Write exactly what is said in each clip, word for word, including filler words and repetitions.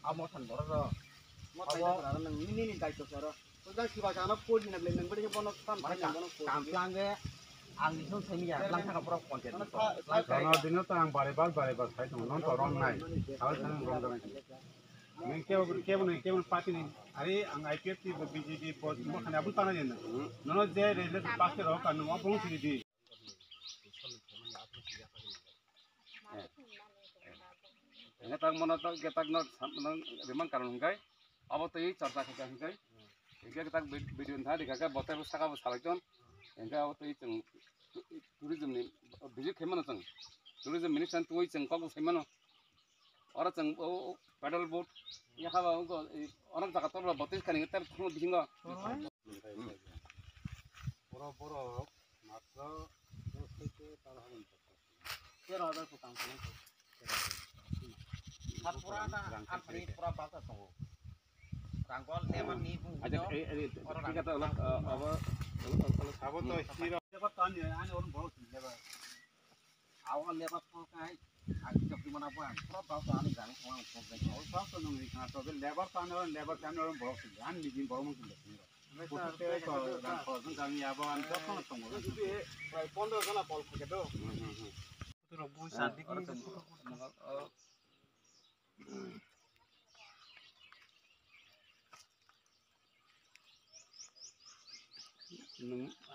Amo than borok rok. Mo thaina sara nang nini ni daityo sara. Tong jang siba jana kol ni nagle nang bari bono tam Mane thani ka-, bono kol. Kam tlang ge ang ni song thani ya, tlang thaka borok content ni. Tang. Kono dino to ang bare bal, bare bal sai tong, non to rong nai. Awal thang rong nai. Nang kebo, kebo nai, kebo party ni. Are ang I P F T bo B J P bo mo khani abul tana jen. Nono je re le paste rok kan mo bong siri di. Hingke tak mono tak, hingke tak no sam-, no rimang karon hingke, abo tei charta khe hingke, hingke tak vid-, video tha dikha khe bote saka bo salai ton, hingke abo tei chwng tourism ni visit khe mano chwng, tourism minister twi chwng kok sai mano, oro chwng o, o pedal boat, yakha ba o, o, onak jaga tor ba bote kani ter thang bisingo. Boro, boro. Matro dos theke taro hajar. Tero hajar ko tang khe. Har pura na, har pura balta tongo. Rangol lebar ni bu. Acha, eh, eh, oro thik ase, rang-, olok, eh, abo, olok, olok, olok. Abo to hero. Lebar to ani, ani orom borok sin lebar. Awo lebar to kai, agi jok di mana buan. Pura balta ani rang, orang pura. Ol balta nung ri kana to lebar to ani, lebar to ani orom borok sin. Ani ni jin borok mung sin.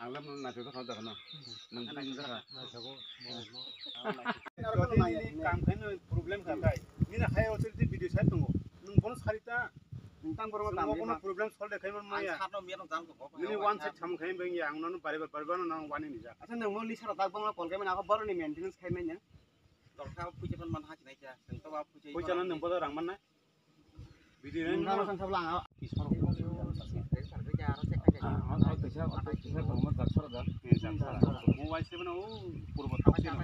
Ang lam na thok thok na. Nang bini na. Kam khaino problem kha kai. Nini hai authority video sai tongo. Nung bono sarita. Nung tang borok Nung tang bono problem solve khai man maya. Ang sarno miyano jang ko. Nini one side tham khai beng ya ang nono bare bare bare no nang wani ni ja. Acha nung mo lisa ro tak bang kol kai man ako boroni maintenance khai man ya. Dok kha puja man man ha chinai cha. Nung to ba puja. Puja no nung bodo rang man na. Video no nang sang sabla ang. Mobile se mano purbo tak se no.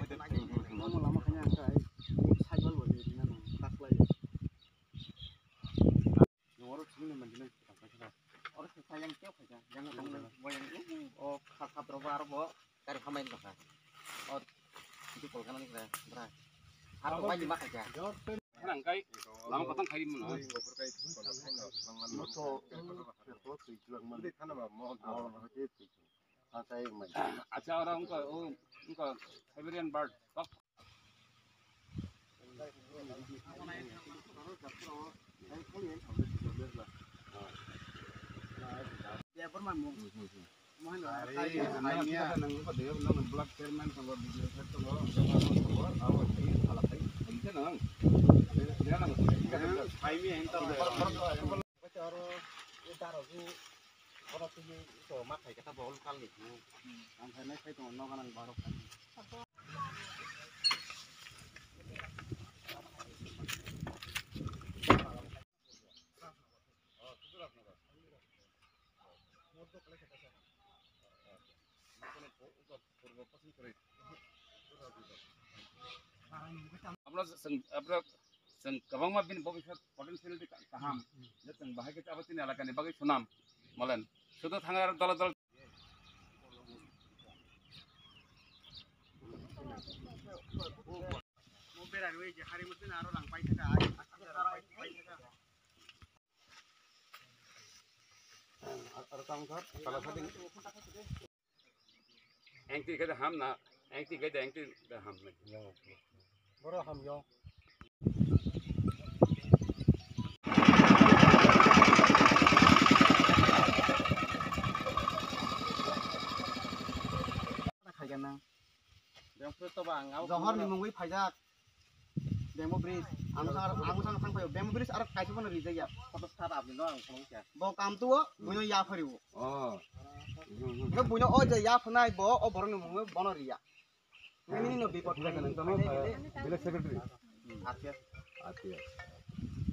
Mo lama khanya ang kai. Cycle bo ni na no. Tak lai. Oro sini mandi nang. Oro se sayang kyo khaja. Yang tong mo yang o kha kha dro bar bo. Kari khamai no kha. O di kol kana ni kra. Bra. Har ko bai ma khaja. Nang kai lama kotang khai mo. Acha, ora ungko, o, ungko Siberian bird. Oro o daro ju bono tini to ma khai khe ta bo lokal ni. Ang khai nai khai tongo nogo nang borok khai. Abro seng, abro seng kwbangma bini bo kisa potentiality ka-, kaham. Je seng bahai kisa abo chini elakani bagwi sunam. Molen. Sudu thangwi aro dole dole. Mo berani oi je hari mutin aro rang pai thaka, ai, aro rang pai thaka. Aro tamo thar, kala khating. Engti khe de ham na, engti khe de engti de ham na. Boro ham yo. Khaigana. Johor ni mungwi phaijak. Bamboo bridge. Ang sang, ang sang thang phaio. Bamboo bridge aro kaisa bono rijak ya. Photo start up ni no ang phone kya. Bo kam tuo, buino ya phariwo. Oh. Bo buino o je ya phanai bo, o borok ni mungwi bono riya. Nini no bipot. Nang tamo, eh, village secretary. Atia. Atia.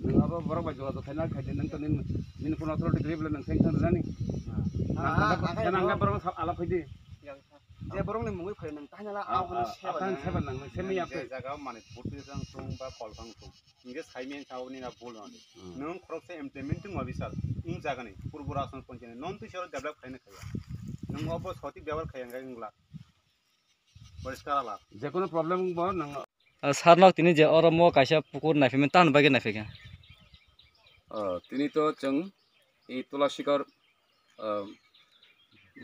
Nang abo borok bai jogajog khaina khaidi nang to nini, nini kono authority gri bole nang seng seng nani. Ah, nang ah, ka borok sa alap khaidi. Je borok ni mungwi phai nang tahna la ah, ah, ah, seba. Apan seba nang semi ape. Jaga mane putri sang sung ba kol sang sung. Inge sai men sao ni na bol nani. Hmm. Nang khorok se implementing officer. Ung jaga ni purbo rason ponchani. Non tu sero develop khaina khaya. Nang obo soti byabar khaya ngai ngla. Poriskar ala. Jekono problem bo nang. Ah, sir nok tini je oro mo kaisa pukur naiphaimani, tamoni bagwi naiphaikha? Ah, tini to chwng i Tulashikar, ah,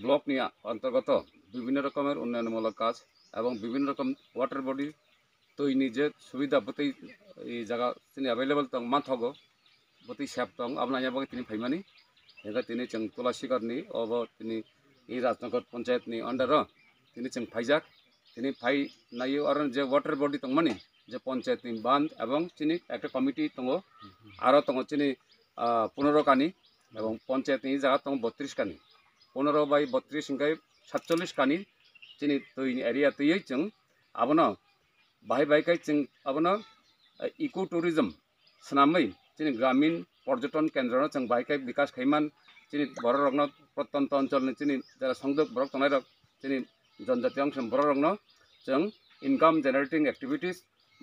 block ni antargato bibhinno rokomer unnayonmulok kaj ebong bibhinno rokom water body twi ni je subida bwtwi i jaga chini available tong manthogo, bwtwi sep tong, abo naina bagwi tini phaimani. Hingkhe tini chwng Tulashikar ni obo tini i Rajnagar panchayat ni under o tini chwng phaijak. Tini phai naio aro je water body tongmani, je panchayat ni bandh ebong chini ekta committee tongo, aro tongo chini, ah, pondro kani ebong panchayat ni jaga tongo botris kani. Pondro bai botris hingkhe satchollis kani chini twi ni area twiwi chwng abono bahai bahai khe chwng abono, eh, eco tourism swnamwi chini gramin porjoton kendro no chwng bahai khe bikas khaiman, chini borok rokno prottanto onchol ni chini jara songdok borok tongnai rok chini jonjati ongsom borok rokno chwng income generating activities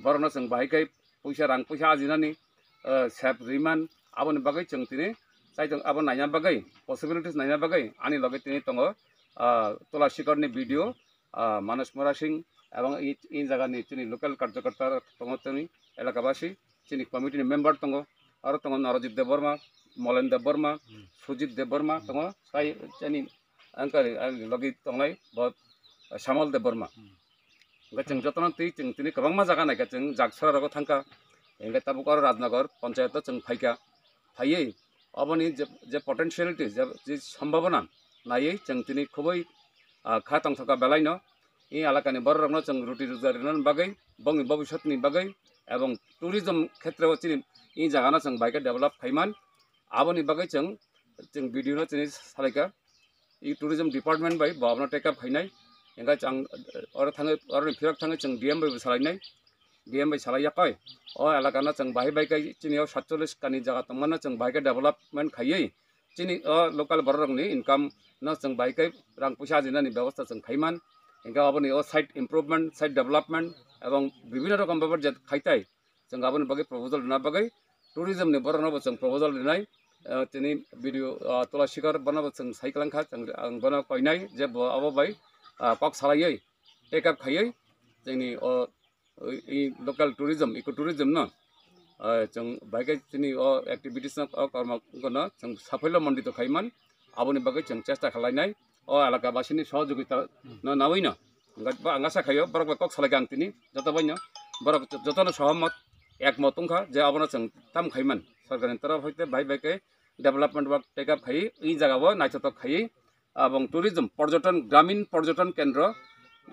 borokno chwng bahai khe puisa rang puisa ajinani, eh, sep riman aboni bagwi chwng tini chai tong abo naina bagwi possibilities naina bagwi ani loge tini tongo, ah, Tulashikar ni B D O, ah, Manas Mora Singh, ebong i, i jaga ni chini local karjakarta tongo, tini elaka basi, chini committee ni member tongo, aro tongo Narajit Debbarma, Molen Debbarma, Sujit Debbarma tongo, tai chini angkari, ang logi tongnai bo Samal Debbarma. Hingke chwng jotono twi chwng tini kwbangma jaga naikha, chwng Jagsora rogo thangkha, hingke tabuk oro Rajnagar panchayat o chwng phaikha, phaiwi oboni je, je potentiality, je, je sombhabona naiwi chwng tini khubui, ah, kha tongthokha belaino. I elakani bororokno chwng ruti rojgar rinani bagwi, bongni bobisotni bagwi, ebong tourism khetreo chini i jagano chwng bai khe develop khaiman. Aboni bagwi chwng, chwng B D O no chini salaikha. I tourism department bai bo abono take up khainai. Hingke chwng oro thangwi, oroni phirok thangwi chwng D M bai bo salainai. D M bai salai yakoi. O elaka no chwng bahai bai kai chini o satchollis kani jaga tongmano chwng bahai khe development khaiwi chini o local borok rokni income no chwng bahai kai rang puisa ajinani bebosta chwng khaiman. Hingke oboni o site improvement, site development ebong bibhinno rokom bebak je khaitai chwng aboni bagwi proposal rwna bagwi tourism ni borok no bo chwng proposal rwnai. Eh, tini B D O, ah, Tulashikar bono bo chwng sai kwlangkha, chwng ang bono koinai je bo abo bai, ah, kok salaiwi take up khaiwi chini o i, i local tourism, eco tourism no, ah, chwng bai khe chini o activities no, o kormo no chwng saphelo mondito khaiman, aboni bagwi chwng chesta khlainai, o elaka basini sohojogita no nawi no. Hingkhe bo ang asa khaio, borok bai kok salai kha ang tini, joto bai no, borok joto no sohomot, ekmot wngkha je abono chwng tam khaiman, sorkar ni torof hoite bai bai khe development work take up khai, i jaga o naithotok khai, abong tourism, porjoton, gramin porjoton kendro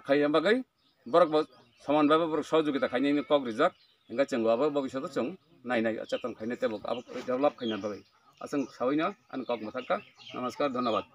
khai bagwi, borok bo soman bai bo borok sohojogita khainai kok rijak, hingkhe chwng bo abo bobishoto chwng nainai, cheton khainai tei bo abo develop khaina bagwi. Aswng saui no ani kok mwthakha. Namaskar, dhonnobad.